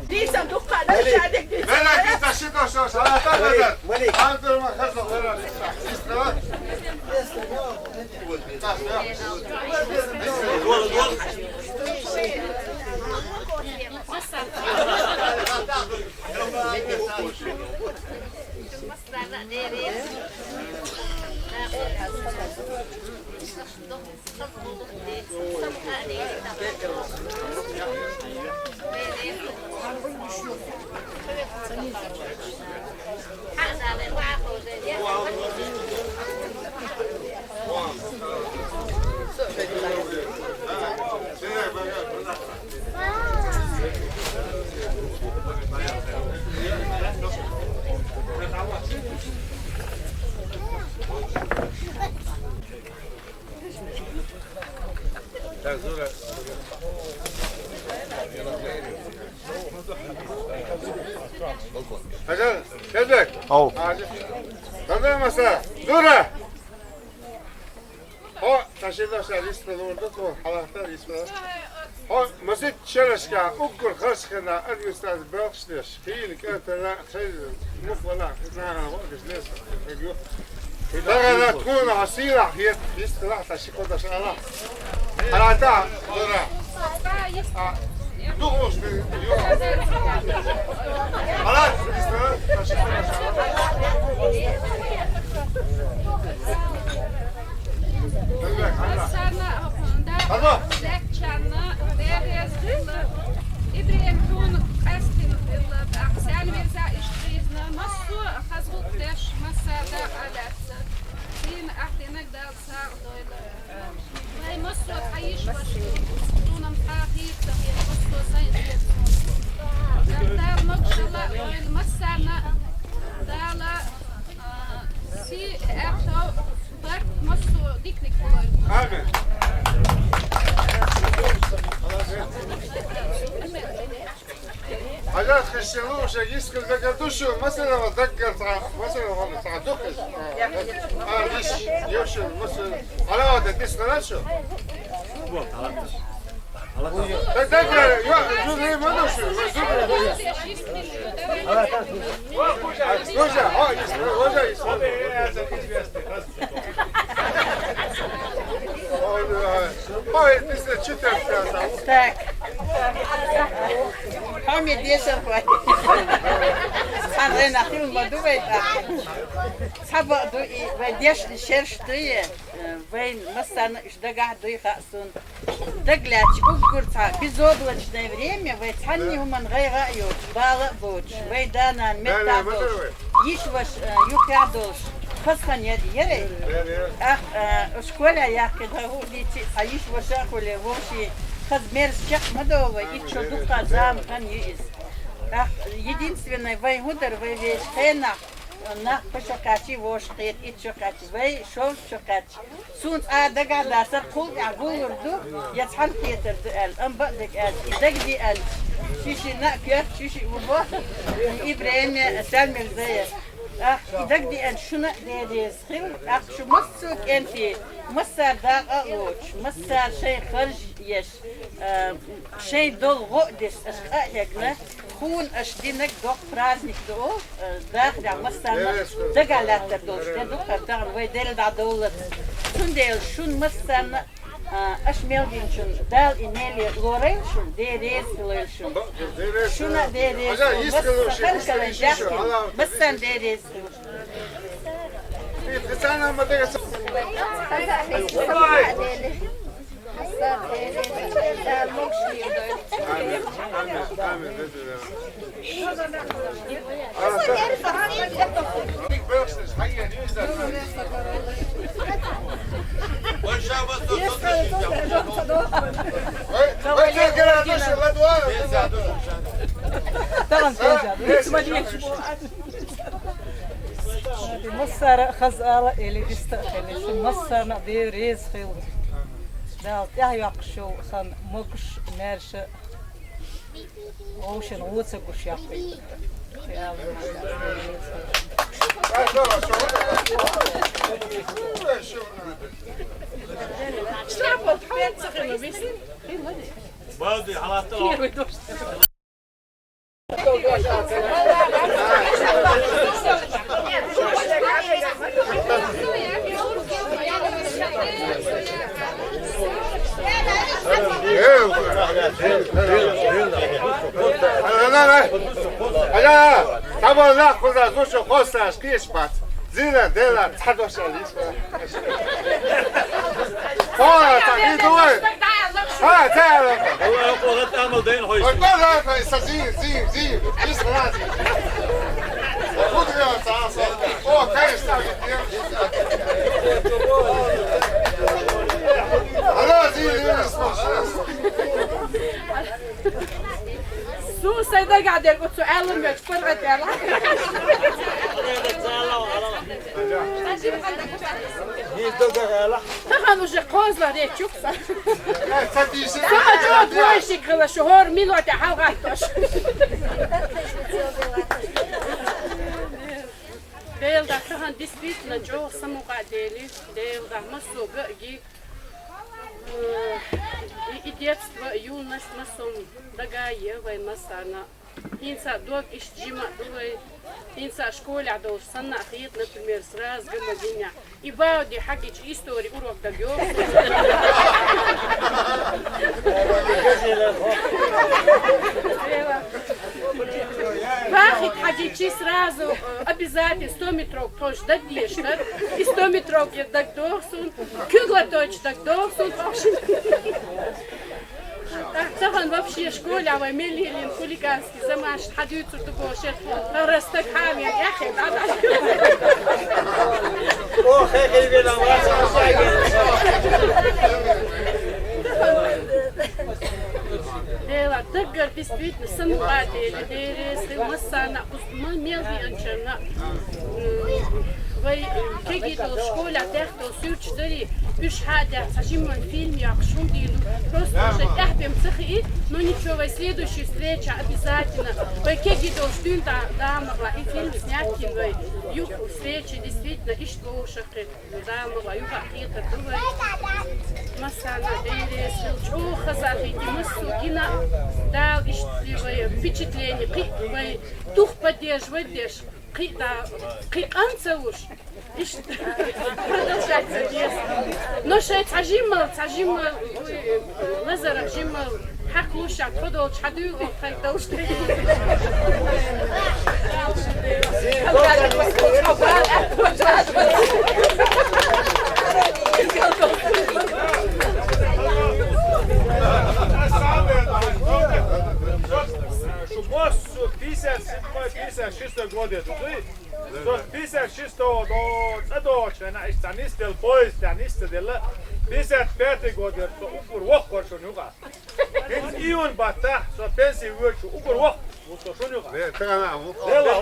Дийца дуккха а дац, шадерг дийца. Беллакица ши дош, шалата безар. Малик. Антурма хаза хера. Так, Зура. Хьажал, Хьажал. Ау. Хьажал, Маса. Зура. Хьо, ташила ша риск лур ду, хьо, хьалахта риск. Хьо, масит шерашка, уггар харш хина, администрация белхаш деш. Хийла кӀантана, шайн мух вала, нахана вогӀуш лес, хӀегю. ДагӀана тхуна хьан сийлахь хета, йистхилахь сан ши кхо даш ала. Хьалата, дора. А, духуш ду, ю. Хьалат, йистхилахь сан ши кхо даш ала. Массарна а хӀунда лаьттачарна дерригаш хилла, Ибрахим, хьуна къаьстина хилла, тӀаккха саьрмирза иштта дийзна, массо а хаза гӀулакх деш, массара дакъа лаьцна. Дийна ахь динарг Дала сагӀа дойла. Вай массо а хьайиш ваша, хьуна-м хьа хийра ца хета, массо а сайн хета. Дала могушалла а дойла массарна, Дала, а, сий, аьттув, барт массо а диканиг хилар. Амин. Хьажат, хиш луша, йискал дагар ду шу, масала ва дагар ца, масала ва ца ду хиш. А, йиш, йошу, масала. Ала ва да дис хара шу? Да дагар, йо, зури ма ду шу, ма зури. Луша, о, йис, луша, йис. Ой, ой, ой. Ой, ты что, чё ты рассказал? Так. Хьо ме дешар вай. Цхьан вайна хила ма ду вай тӀаккха. Цхьа бакъ ду и, вай дешна шераш дуй, э, вайн массарна уьш дагахь дуй хаьа суна. Дагалаьцча уггар цхьа безоблачное время, вай цхьанне хӀуманна гӀайгӀа а йоцуш, бала а боцуш, вай да-нана меттахь долуш, йиша-ваша, э, юххехь долуш, хаза хан яр, ярий? ТӀаккха, э, школе яьккхина, хӀун дийци, цхьа йиша-ваша а хуьлий, вовший хаза мерза чекх ма довлий, итт шо дукха зама хан ю иза. ТӀаккха единственное, вай хӀун дара, вай вешан хенахь, нах пхи шо кхаьччий, вовшах кхета, итт шо кхаьччий, вай шовзткъа шо кхаьчча. Суна цкъа а дагахь дацар, кхул тӀехь гуллур ду, я цхьаьна кхетар ду аьлла, амма бакъдерг аьлча, и дагадеана, ши-шиъ а коьрта, ши-шиъ ву боху, и бремя саьрмилла дайа. Ах, и дагадеана шуна а Дела реза хила, ах, шу массо а кӀентий, массара дакъа а лоцуш, массара шайн харж еш, а, шайн долу гӀо а деш, аша къа а хьегна, Хьуна аша динарг доккха праздник ду, э, дахарехь массарна дагахь лаьттар долуш де ду-кх хӀара тахана вай Дела дӀадовллалц. Цундела шуна массарна, а, аша мел динчунна Дала и мел лорайла шуна, Дела реза хилайла шуна. Шуна а Дела реза хила, массарна Дела реза хила. Таман, таман. Массара а хаза ала, эли диста а хили, шун массарна а Дела реза хила. Дала тӀаьхьа йоккхуш йолу хан могуш, маьрша, вовшийн вон ца гуш яккхий. Шляпа, хьалаца хила вис. Бади, хьалаца. Первый дождь. Зина, дела, цхьа дош алийша. Хьо, ца хӀун ду вай? Хьо, ца хӀун ду? Аллах, Аллах, амал дайн хой. Ой, базар, хой, са зин, зин, зин. Ис рази. Худрио, ца, са. О, конечно, алло, зин, зин, зин. Су сайда гадер, оцу Аллах меч паргӀатаьлла. Тахан уже козла речук са. Сама чо двойщик хила шу хӀор минута хьалгӀаттош. Дела да, тахан действительно чӀогӀа самукъа дели, Дела да, массо а гаги, э, и, и детство, и юность массо а дага е вай массарна. ХӀинца дог иштта жима а ду вай. ХӀинца школехь долуш санна а хета, например, сразу гамма динехь. И бауди хьагича истори урок дагайо. Бахит хьагичи сразу. Сразу, э, обязательно сто метров тоже дадеш, да? И сто метров я дагдох сун, куьгла точно дагдох сун, в общем. Так, тахан вообще школа вай мелилин хулиганский замаш хадуьцур ду бошер. Растак хамия яхе, да, да. О, хе, хе, хе, да, ва, ва, ва, ва. Дела, даггар действительно, санукъа дели, дерес, хил масана, Ма мел виъанчарна, м, вай, м, кегийдал школа тӀехьдал суьрташ дарий, уьш хьадехь цхьа жиман фильм яхаш хӀума дийну, просто уже тӀехьбем ца хии, но ничего, вай следующую встречу обязательно. Вай кегийдолча дуьйна да-, дамагӀа и фильм снять йина вай. Юха встреча действительно иштта вовшахкхетта. Дала юха хетар ду вай. Массарна деррес хила чӀогӀа хазахийти массо гина. Дала иштта вай впечатление кхин вай тух поддерживать деш. Кхин да, кхин къан ца вуш. Иштта продолжать ца деза. Но шайн цхьа жимал, цхьа жимал, ой, Лазаров жимал. Хьакхушах тхо долчу хьан дуьйла оха тхайга долуш тӀе. Шу массо пятьдесят седьмой, пятьдесят шестой год это, дуй? Со пятьдесят шестого до, цӀа догӀучу хенахь иштта цхьа нисделла поезд, тӀехь нисделла, пятьдесят пятый год яра со уггар воккхур шуна юкъа. ХӀинца июнь баттахь со пенсий воьдуш уггар воккха ву со шуна юкъа. Ве, тахана ву. Вела.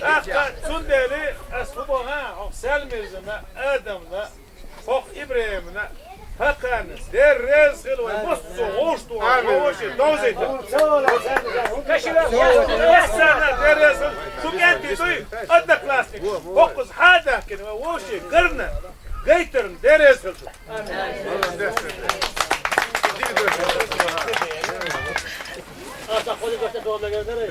ТӀаккха цундела ас хӀун боху, хьо Саьлмирзана, Адамна, хӀокху ИбрахӀимна, хӀокхарна, деррес хила вай массо гӀуш ду, амин, вовше довзийта. Массарна деррес хила, шу кӀентий дуй, одноклассник. ХӀокхуза хьа а даьхкина, вай вовше гарна, гайтарна деррес хила шу. Аса хоза гашта догӀу мегар дарай?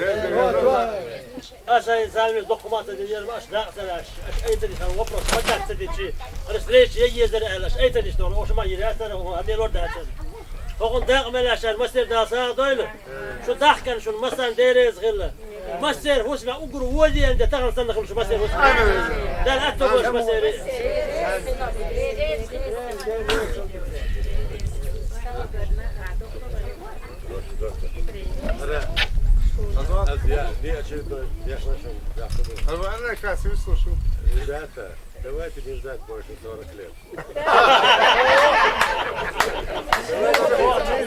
Аса и замес доккха ма ца динера, аш дакъа ца даш, аш айцари сан вопрос, ма дац ца дичи. Ара встреча я езар аьлла, аш айцари диш догӀу, оша ма йира яцара, хӀун хьан делор дацара. ХӀокхун дакъа мел аьшар, массер Дала сагӀа дойла. Шу дахкана шуна массарна деррес хила. Массер хӀусна уггар вожиен де тахана санна хила шу массер хӀусна. Дала атто бош массери. Ребята, давайте не ждать больше сорок лет.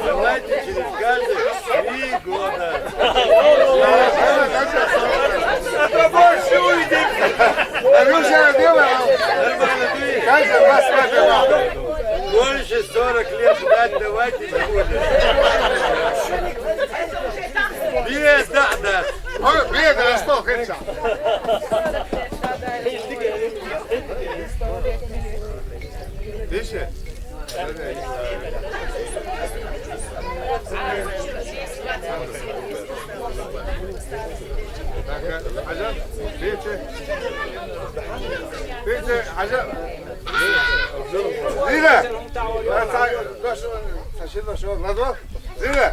Давайте через каждые три года. А то больше увидим. Нормально, ты. Больше сорок лет ждать давайте не будем. Беда, да. Ой, беда, а что, хыча? Видишь? Видите? Видите, Хьажа? Зина! Зина!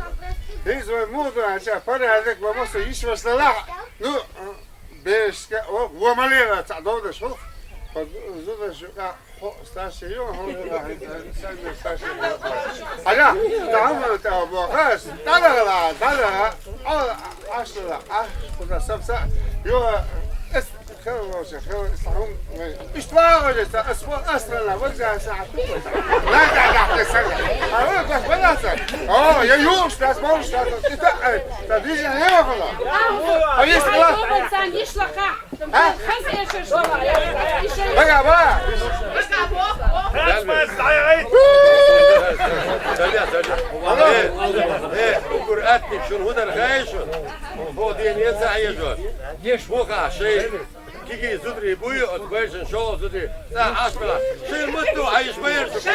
ХӀинца вай муха ду аьлча, порядок, вай массо йиш ваша лахь. Ну, берашка, о, во малера, цхьа довдаш хӀу. Зудаш юкъа, хо, старший ю, хо, старший ю. Хьажа, тахана тӀе бохаш, дӀадала, дӀадала, о, ашла, аш, куда сам са, ю, эс, хел, вообще, хел, сахун, вай. Иштта вагӀаш, ас, ас, асрала, вай, за, са, ла, да, да, да, са. А, вай, гос, вай, са. О, я юш, дас, бош, дас, ита, ай, да, дижа, не вахала. А если ла? Сан, ишла, ха. А? Хаза эшер шуна. Бага, ба. Э, э, угур атник шун хӀунар хай шун. Хо ден еца хьежо. Еш вуха шей. Киги зудри буй, от байшин шо зудри. Та ашбала. Шей муту айш байр шука.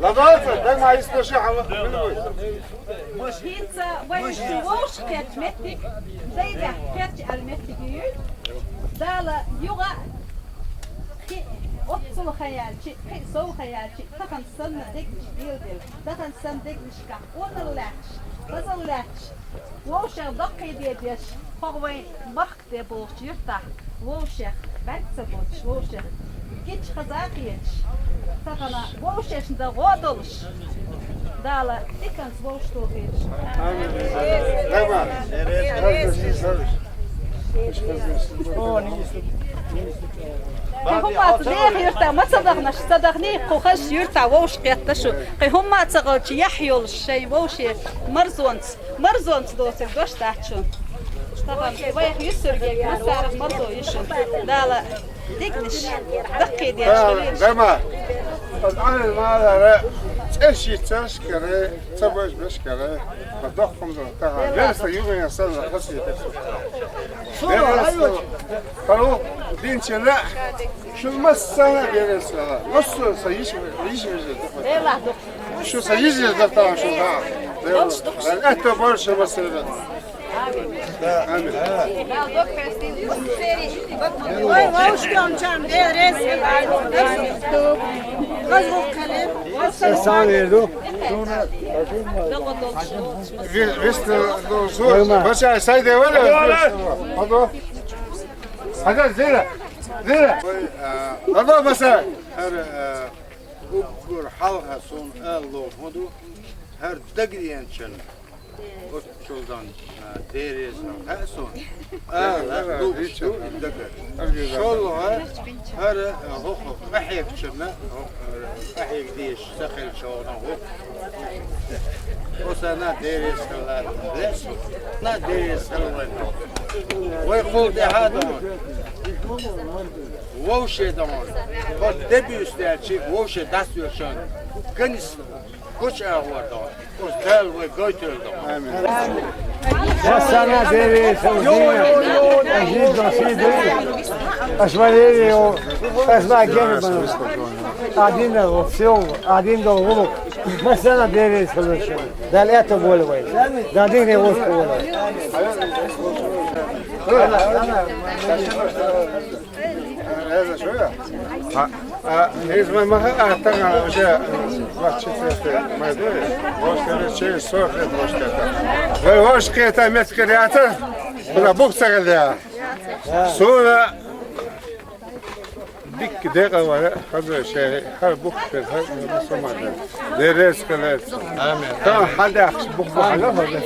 Ладно, так, мои старшие, а вот, ХӀинца вай шу вовшахкхетта меттиг, дайдехь кхерча аьлла меттиг ю. Дала юха кхин оццул ха яьлча, кхин сов ха яьлча, тахана санна дегнаш белабелла, тахана санна дегнашкахь къонал лаьтташ, хазал лаьтташ, вовшех даккхийдедеш, хӀокху вайн бахка тӀе болчу юьртахь вовшех бӀаьрг ца боцуш, вовшех гича хаза а кхеташ, тахана вовшешна дан гӀо а долуш, Дала диканца вовшахтохийла. Кхин хӀумма ца деха юьртахь ма ца дахнаш, ца дахний, кху хазачу юьртахь вовшахкхетта шу. Кхин хӀумма ца гӀалча, яхь йолуш шайн вовше марзонца. Марзонца доцург дош дац шуна. Тахана вайх юьсург, массарах марзо ю шуна. Дала дегнаш даккхийдеш хилийла. Дама, аса Ӏамал малара, цӀерш йицарш кара, ца божбеш кара, ма доккхамза тахана. Верста югӀен санна хасийта. Верста, пару динчера, шун массана верста. Массо са йиш, йиш вижа. Шу са йизира датан шу, да. Аьтто больше масера. Амин. Ой, вовшахкхетчарна Дела реза хила. Хаза гӀуллакх хилира. Сан верду. Ви-, виста ду зур. Бача, сай де вала. Хадо. Хадо, зира. Зира. Ой, а, хадо баса. Хар, а, Уггар хьалха суна ала лов хӀун ду, хӀара дагадеанчунна, оццул дан, а, дерриза хаьа суна, ала луш ду и дага. ШолгӀа, хӀара, а, хӀокху къахьегачунна, хӀокху, а, къахьега дезаш ца хилча хӀокхунах хӀу. Оцунна дерриза хила лаьа, на дерриза хила вайн. Вай кхул тӀаьхьа а дан. Вовше дан. Хьо де буьйса даьлча, вовше дӀасоьцуш. Ганис гуча агӀор да. Уж Дала вай гойтур да. Амин. Ва сана дерес, Азиза, Азиза, Азиза. Аш Валерий, аш Вагенбан. Один да, все, один да, улук. Ва сана дерес, Дала это боль вай. Да, один не вот. А, а, из май маха аттага уже двадцать четвёртого мая, да? Может, через сорок лет, может, это. Вы можете это меткорятор? Куда бухта, да? Суна дик дегавара, хаза шей, хар бухта, хар мусамада. Дерес калец. Амин. Та хадах бух бухала хаза.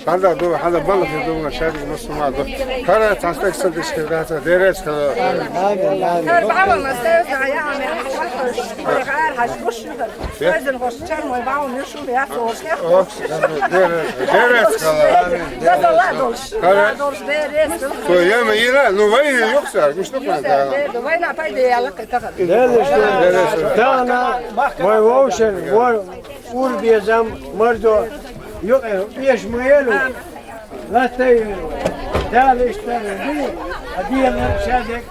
Хьада ду, хьада балхи ду, шарик мусума ду. Кара тастек садиш кирдата, дерес кара. Амин, амин. Кар баба мастерс ая ами хаш хаш. Кар хаш буш. Созин хош чар мой бау мишу я сош. О, дерес, дерес кара. Амин. Дерес кара. Кара. Дерес. То яма ира, ну вай не юкса, гушто кан да. Вай на пай де яла ката. Дерес. Дерес. Да на, мой вовшен, вой Урбезам, мордо, ё-, э, еш муэлу, латай, дали штаны, а дием шадек.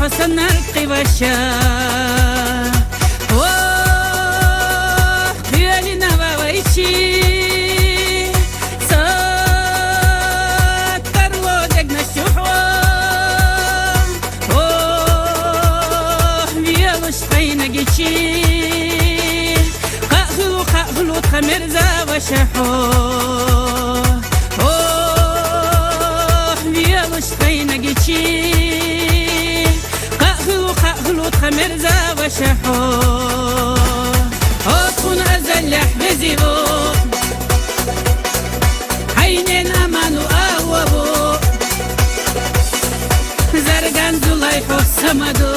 Санар къиваша. О, хъуьлина ва вайчи. Са тарло дегна шухо. О, виялуш тхайна гичи. Къахлу, къахлу тха мерза ваша хо. О, виялуш тхайна гичи. Къахлу, къахлу тха мерза ваша хо. О, тхун азаллахь везиво. Гьайнен аману ававо. Зарган зулай хо самадо.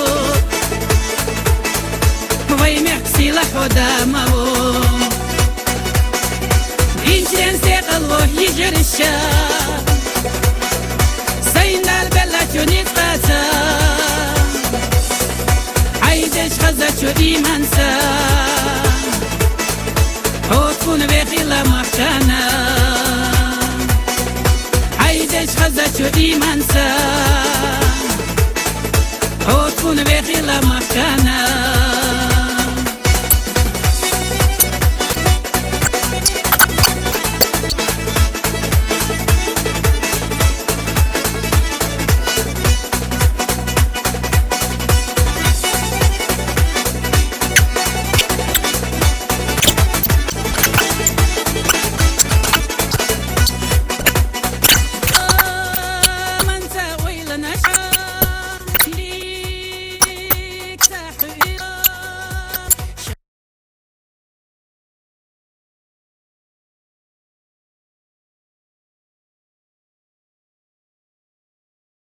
Вай мехк сила хо дамаво. Инчен секъал во йижерша. Сайнал белла чуни къаца. Айдеш хаза чу иманса. Отфун вехила махчана. Айдеш хаза чу иманса.